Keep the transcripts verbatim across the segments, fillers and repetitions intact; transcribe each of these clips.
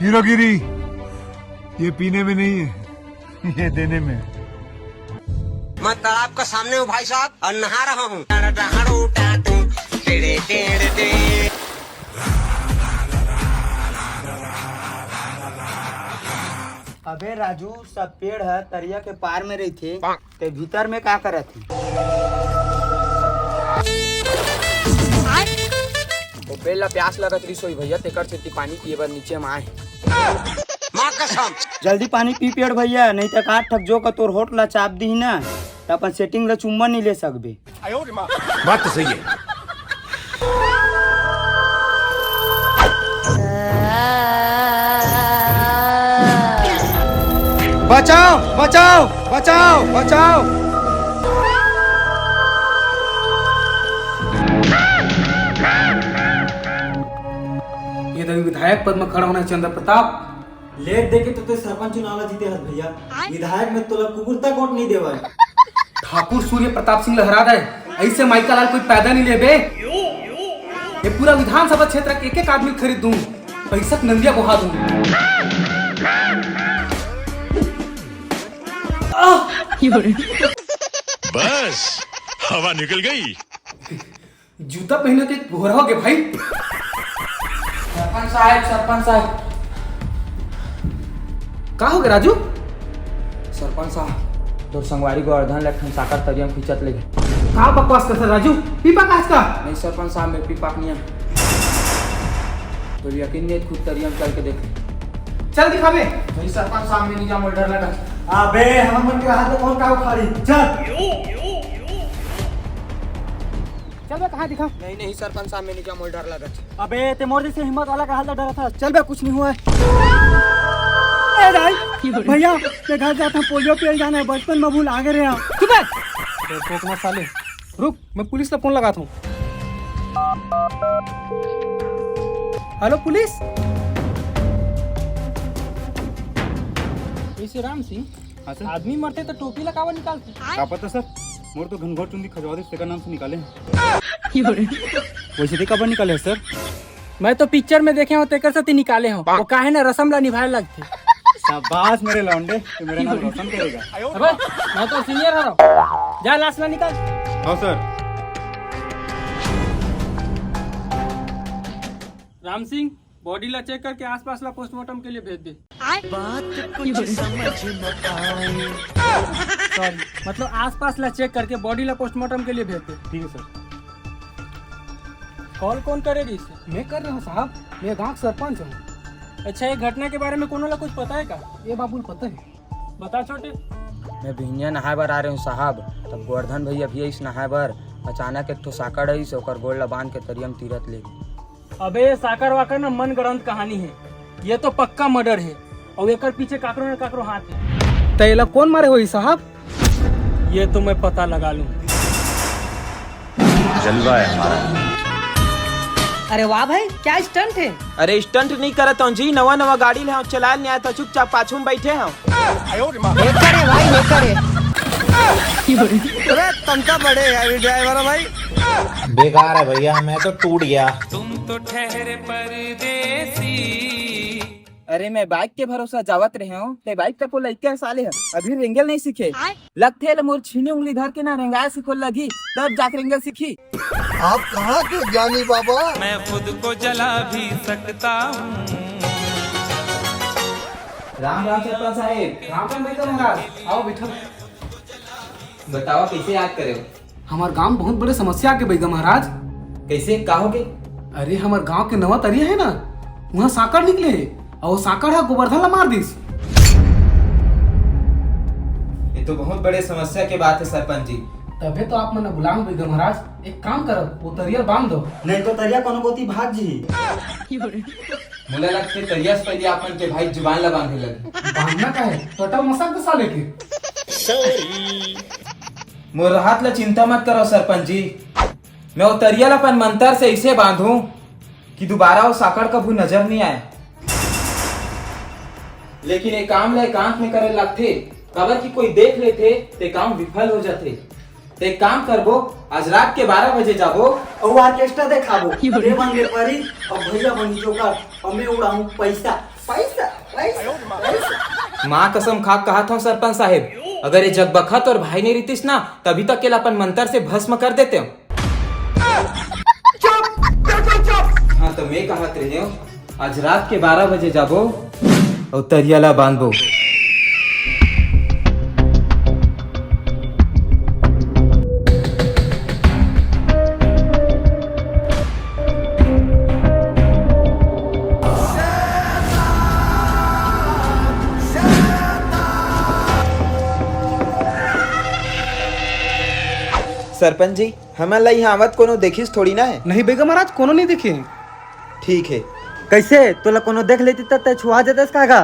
हीरोगिरी ये पीने में नहीं है, ये देने में है। मैं तालाब का सामने हूँ भाई साहब, और नहा रहा हूँ। अबे राजू, सब पेड़ ह तरिया के पार में रहिथे, ते भीतर में का करत हे? ओ पेड़ ला प्यास लगत रिस होई भैया, तेकर सेती पानी पिए बर नीचे म आए। माँ कसम। जल्दी पानी पी पेड़ भैया, नहीं त का ठक जो का तोर होठ ला चाप दिही ना, त अपन सेटिंग ला चुम्मा नहीं ले सकबे। बात तो सही है। बचाओ, बचाओ, बचाओ, बचाओ। ये तो विधायक पद में खड़ा होना है चंद्र प्रताप। लेट दे के तो ते सरपंच चुनाव ला जीते हस भैया। विधायक में तोला कुकुर तक वोट नहीं देवय। ठाकुर सूर्य प्रताप सिंह लहरा दे, ऐसे माइका लाल कोई पैदा नहीं लेबे। ये पूरा विधानसभा क्षेत्र के एक एक आदमी खरीद दूं, पैसा के नंदिया बोहा दूं। आह! बस, हवा निकल गई। जूता पहने के घोरा हो गए भाई। सरपंच साहब, सरपंच साहब। का हो गए राजू? सरपंच साहब, तोर संगवारी गोवर्धन ला एक ठन साकर तरिया म खींचत ले गे। का बकवास करत राजू? पीपा का इसका? नहीं सरपंच साहब, मैं पीपा नहीं है। तो यकीन नहीं, खुद तरिया म चल के देख। चल दिखाबे। नहीं सरपंच साहब, मैं नहीं जाऊँ, डर लगा। अबे, हम मन के हाथ में कौन का उखाड़ी? चल। चल बे, कहाँ दिखा? नहीं, नहीं, सरपंच साहब, मैं नहीं जाऊँ, मोर डर लगत। अबे, ते मोर जैसे हिम्मत वाला का हाल डरत हस। चल बे, कुछ नहीं हुआ है। ए दाई, भैया, ते घर जात हँव, पोलियो पियल जाना है, बचपन में भूला गे रहेंव। चुप है। तो टोकना साले, रुक, मैं पुलिस ला फोन लगात हँव। Hello police. वैसे राम सिंह, हाँ सर। आदमी मरथे त टोपी ला काबर निकालथे? का पता सर, मोर तो घनघोर चुंदी खजवा दे, तेकर नाम से निकाले हँव। वैसे ते काबर निकाले हस सर? मैं तो पिक्चर में देखे हँव, तेकर सेती निकाले हँव। वो काहे ना रसम ला निभाए लगथे। शाबाश मेरे लौंडे, तू मेरा नाम रोशन करेगा। अबे, मैं तो सीनियर हरँव। जा लाश ला निकाल। हाँ सर। राम सिंह, बॉडी ला चेक करके आसपास ला पोस्टमार्टम के लिए भेज दे। सॉरी, मतलब आसपास ला चेक करके बॉडी ला पोस्टमार्टम के लिए भेज दे। ठीक है सर। कॉल कौन करे रहिस? मैं कर रहा हूँ साहब, मैं गांव के सरपंच हूँ। अच्छा, ये घटना के बारे में कोनो ला कुछ पता है का? ये बाबू पता है। बता छोटे। मैं बिहनिया नहाए बर आ रहे हूँ साहब, तब गोवर्धन भैया भी आइस नहाए बर। अचानक एक ठो साकड़ आइस, ओकर गोड़ ला बांध के तरिया म तीरत ले गे। अबे, ये साकर वाकर ना मन गढ़ंत कहानी है, ये तो पक्का मर्डर है और एकर पीछे काकरो ना काकरो हाथ है। त एला कौन मारे होही साहब? ये तो मैं पता लगा लूँ। जलवा है हमारा। अरे वाह भाई, क्या स्टंट है। अरे स्टंट नहीं करत हूँ जी, नवा नवा गाड़ी ले हूँ, चलाए नहीं आया था, चुपचाप पाछू में बैठे हूँ। अरे तमका बड़े यार ड्राइवर भाई। बेकार है भैया, मैं तो टूट गया। अरे मैं बाइक के भरोसा जावत रहे हूँ, ते बाइक का पोला इक्के साले है, अभी रेंगेल नहीं सीखे। लगथे ले मोर छीनी उंगली धर के ना रेंगाए सिखोल लगी, तब जाके रेंगेल सीखी। आप कहाँ के ज्ञानी बाबा? मैं खुद को जला भी सकता हूँ। राम राम सरपंच साहेब। राम राम बैगा महाराज, आओ बैठो। बताओ कैसे याद करे हो? हमार गांव बहुत बड़े समस्या आगे बैगा महाराज। कैसे, का हो गए? अरे हमार गांव के नवा तरिया है ना, वहाँ साकड़ निकले है और वो साकड़ हा गोवर्धन ला मार दिस। ये तो बहुत बड़े समस्या के बात है सरपंच जी। तभे तो आप मन बुलांग बैगा महाराज, एक काम करब, वो तरिया बांध दो। नहीं तो तरिया कोनो कोती भाग जी। मोला लगथे तरिया से पहले आप मन के भाई जुबान ला बांधे लगे। बांधना का है? तो अटल मसक दसा लेके। मोर हाथ ला चिंता मत करो सरपंच जी, मैं वो तरिया ला अपन मंतर से ऐसे बांधूं कि दोबारा वो साकड़ कभू नजर नहीं आए। लेकिन ये काम ला एकांत में करे लगथे, काबर कि कोई देख लेथे ते काम विफल हो जाथे। ते काम करबो, आज रात के बारह बजे जाबो। अउ ऑर्केस्ट्रा देखाबो। ते मन ले परी, अउ भैया बनी जोकर, अउ मैं उड़ाहूं पैसा। माँ कसम खा के कहत हूँ सरपंच साहेब, अगर ये जगबखा तोर भाई नहीं रहितिस ना, तभी तक एला अपन मंतर से भस्म कर देतेंव। हाँ, तो मैं कहत रहेंव, आज रात के बारह बजे जाबो अउ तरिया ला बांधबो। सरपंच जी, हमन ला इहाँ आवत कोनो देखिस थोड़ी ना हे। नहीं बइगा महाराज, कोनो नहीं देखे। ठीक हे। कइसे? तोला कोनो देख लेतिस त तैं छुआ देतेस का गा?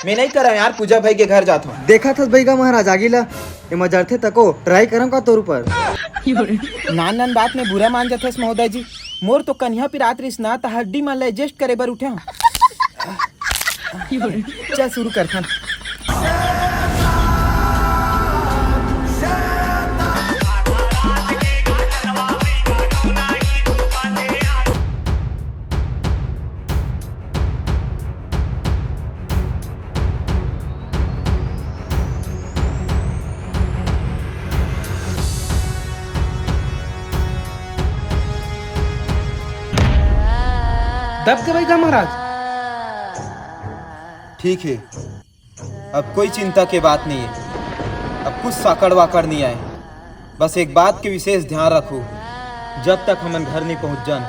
मैं नहीं करंव यार, पूजा भाई के घर जात हूँ। देखत हस बइगा महाराज आगी ला, एमा जरथे तको, try करंव का तोर ऊपर? नान नान बात में बुरा मान जाथस महोदय जी। मोर तो कनिहा पिरात रिहिस ना, त हड्डी मन ला adjust करे बर उठे हूँ। चल शुरू करथन। दब के बइठा महाराज। ठीक हे, अब कोई चिंता के बात नहीं हे। अब कुछ साकड़ वाकड़ नहीं आए। बस एक बात के विशेष ध्यान रखू, जब तक हमन घर नहीं पहुंच जान,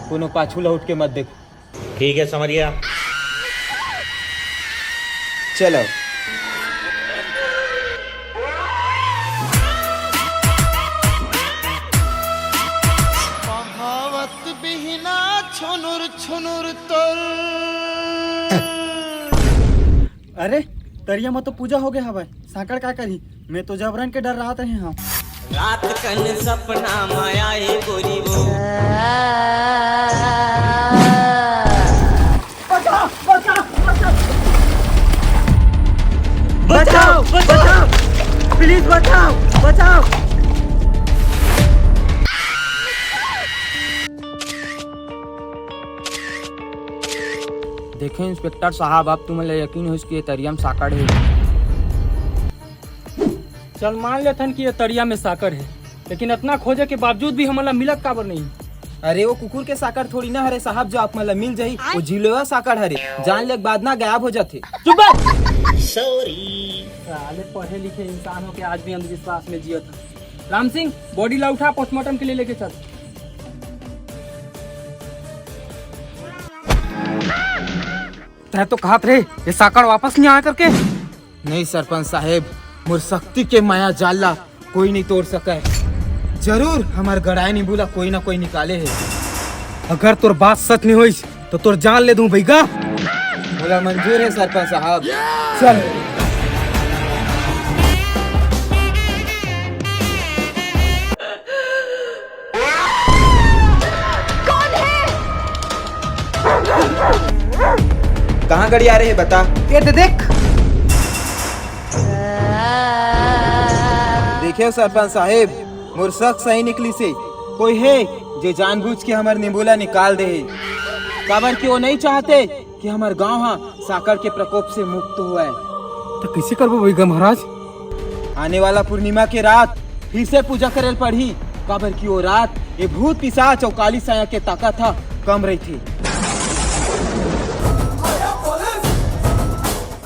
कोनो पाछू लौट के मत देखू। ठीक है समरिया। चलो। बहावत बिहना छुनुर छुनुर तोर। अरे, तरिया म तो पूजा हो गए हवय, सांकड़ का करही? मैं तो जबरन के डर रात रहे हूँ। रात कन सपना माया ए गोरी वो। बचाओ, बचाओ, बचाओ। बचाओ, बचाओ, please बचाओ, बचाओ। देखे इंस्पेक्टर साहब, अब तुमन ला यकीन होइस कि ये तरिया म साकड़ हे। चल मान लेथन कि ये तरिया में साकड़ हे, लेकिन अतना खोजे के बावजूद भी हमन ला मिलत काबर नहीं? अरे वो कुकुर के साकड़ थोड़ी ना हरे साहब, जो आप मन ला मिल जाही। वो जिलेवा साकड़ हरे, जान ले के बाद ना गायब हो जाथे। चुप बे। साले पढ़े लिखे इंसान हो के आज भी अंधविश्वास में जियत हे। राम सिंह, body ला उठा, postmortem के लिए लेके चल। तैं तो कहत रहे ये साकड़ वापस नहीं आया करके। नहीं सरपंच साहेब, मोर शक्ति के माया जाल ला कोई नहीं तोड़ सके। जरूर हमर गड़ाए नींबू ला कोई ना कोई निकाले हे। अगर तोर बात सच नहीं होइस तो तोर जान ले दूं भैया। मोला मंजूर हे सरपंच साहब। चल। कौन है? कहाँ गड़ी आ रहे हे बता। ये दे देख। देखे सरपंच साहेब, मोर शक सही निकलिस हे। कोई हे जे जानबूझ के हमर नींबू ला निकाल दे हे, काबर कि वो नहीं चाहते कि हमर गांव हा साकड़ के प्रकोप से मुक्त होवय। त कइसे करबो भैया महाराज? आने वाला पूर्णिमा के रात फिर से पूजा करे ल पड़ही, काबर कि वो रात ये भूत पिशाच अउ काली साया के ताकत हा कम रहिथे।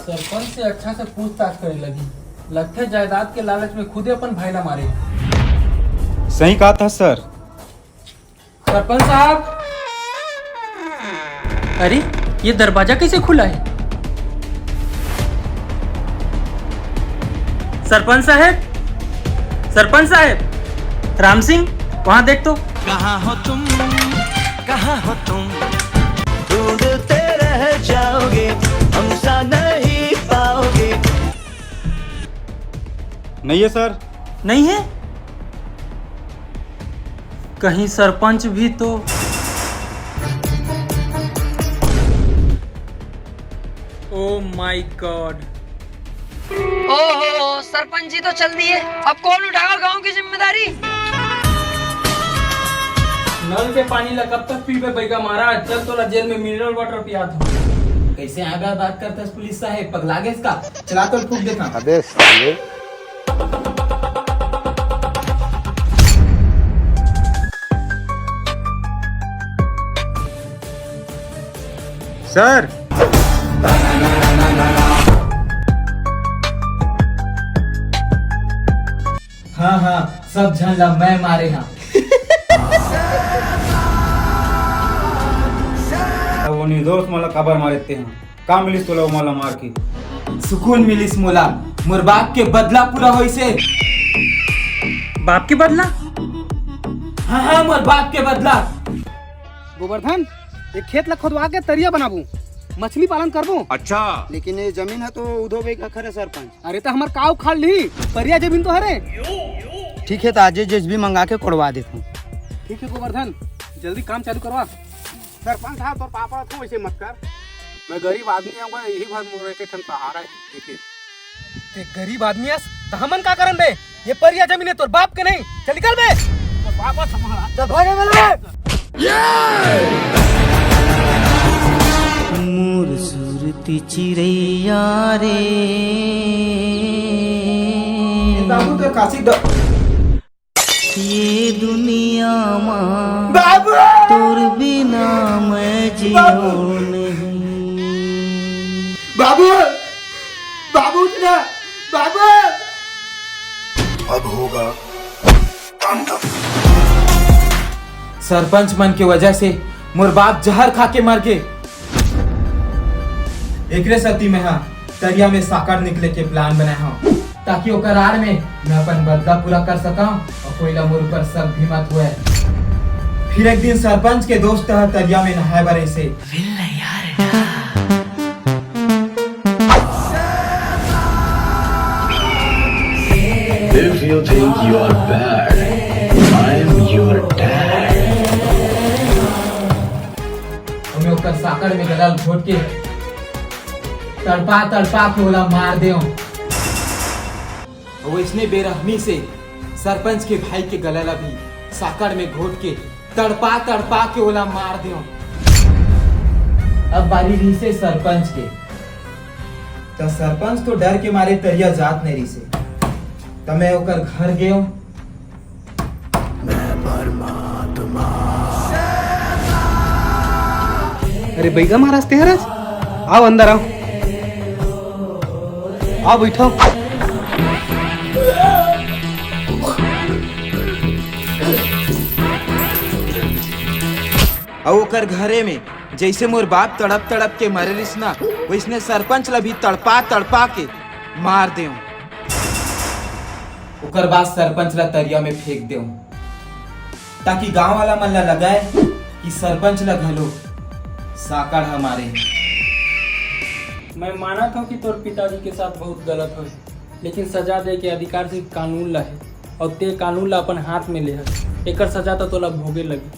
सरपंच से अच्छा से पूछताछ करे लगही। लगथे जायदाद के लालच में खुदे अपन भाई ला मारे। सही कहा था सर। सरपंच साहब, अरे, ये दरवाजा कैसे खुला है? सरपंच साहब, सरपंच साहब, राम सिंह, वहां देख तो। कहाँ हो तुम, कहाँ हो तुम, ढूंढते रह जाओगे, हमसा नहीं पाओगे। नहीं है सर। नहीं है? कहीं सरपंच भी तो। Oh my God। ओहो, सरपंच जी तो चल दिए, अब कौन उठाएगा गांव की जिम्मेदारी? नल के पानी ला कब तक पीबे बइगा महाराज? चल तोला जेल में मिनरल वाटर पियात हूँ। कैसे आगा बात करता है पुलिस साहेब, पगला गेस का? चला तो फूक देता। अबे साले। सर। हाँ हाँ, सब झन ला मैं मारे हाँ। अब वो निर्दोष मन ला काबर मारे ते हाँ? का मिलिस तोला वो मन ला मार के? सुकून मिलिस मोला, मोर बाप के बदला पूरा होइसे। बाप के बदला? हाँ हाँ, मोर बाप के बदला। गोवर्धन, एक खेत ला खोदवा के तरिया बनाबू, मछली पालन करबू। अच्छा। लेकिन ये जमीन है तो उधो बेगा खरे सरपंच। अरे तो हमार का उखाड़ ली, परिया जमीन तो हरे। ठीक है, तो आज जेसीबी मंगा के कोड़वा देता हूँ। ठीक है गोवर्धन, जल्दी काम चालू करवा। सरपंच साहब, तोर पापड़ तो वैसे मत कर। मैं गरीब आदमी हूँ, यही भर मोर एक ठन सहारा है। ठीक है। ते गरीब आदमी हस, त हमन का करन बे? ये परिया जमीन है तोर बाप के नहीं। चल निकल बे। तोर बाप हस हमारा। चल भागे बे। मोर सुरती चिरैया रे। ए बाबू, तोर काशी द- ये दुनिया मा बाबू! तोर बिना मैं जियो बाबू! नहीं। बाबू! बाबू उठना! बाबू! अब होगा तांडव। सरपंच मन के वजह से मोर बाप जहर खा के मर गे। एकरे सेती मैं हा तरिया में साकड़ निकले के प्लान बनाए हव, ताकि ओकर आड़ में मैं अपन बदला पूरा कर सकव और कोई ला मोर ऊपर शक भी मत होए। फिर एक दिन सरपंच के दोस्त ह तरिया में नहाए बर ऐसे। If you think you are bad, I am your dad. और मैं ओकर साकड़ में गला घोट के तड़पा तड़पा के ओला मार देव। और वैसने बेरहमी से सरपंच के भाई के गला ला भी साकड़ में घोट के तड़पा तड़पा के ओला मार देव। अब बारी रहिसे सरपंच के। त सरपंच तो डर के मारे तरिया जात नहीं रहिसे। त मैं ओकर घर गेव। अरे बैगा महाराज, तेहरस? आओ अंदर आओ, आओ बैठो। अउ ओकर घरे में जैसे मोर बाप तड़प तड़प के मरे रिस ना, वैसने सरपंच ला भी तड़पा तड़पा के मार देव। ओकर बाद सरपंच ला तरिया में फेंक देव, ताकि गांव वाला मन ला लगाए कि सरपंच ला घलो साकड़ ह मारे। मैं मानत हव कि तोर पिताजी के साथ बहुत गलत होय, लेकिन सजा दे के अधिकार सिर्फ कानून ला हे, अउ ते कानून ला अपन हाथ में ले हस। एकर सजा तो तोला भोगे लगी।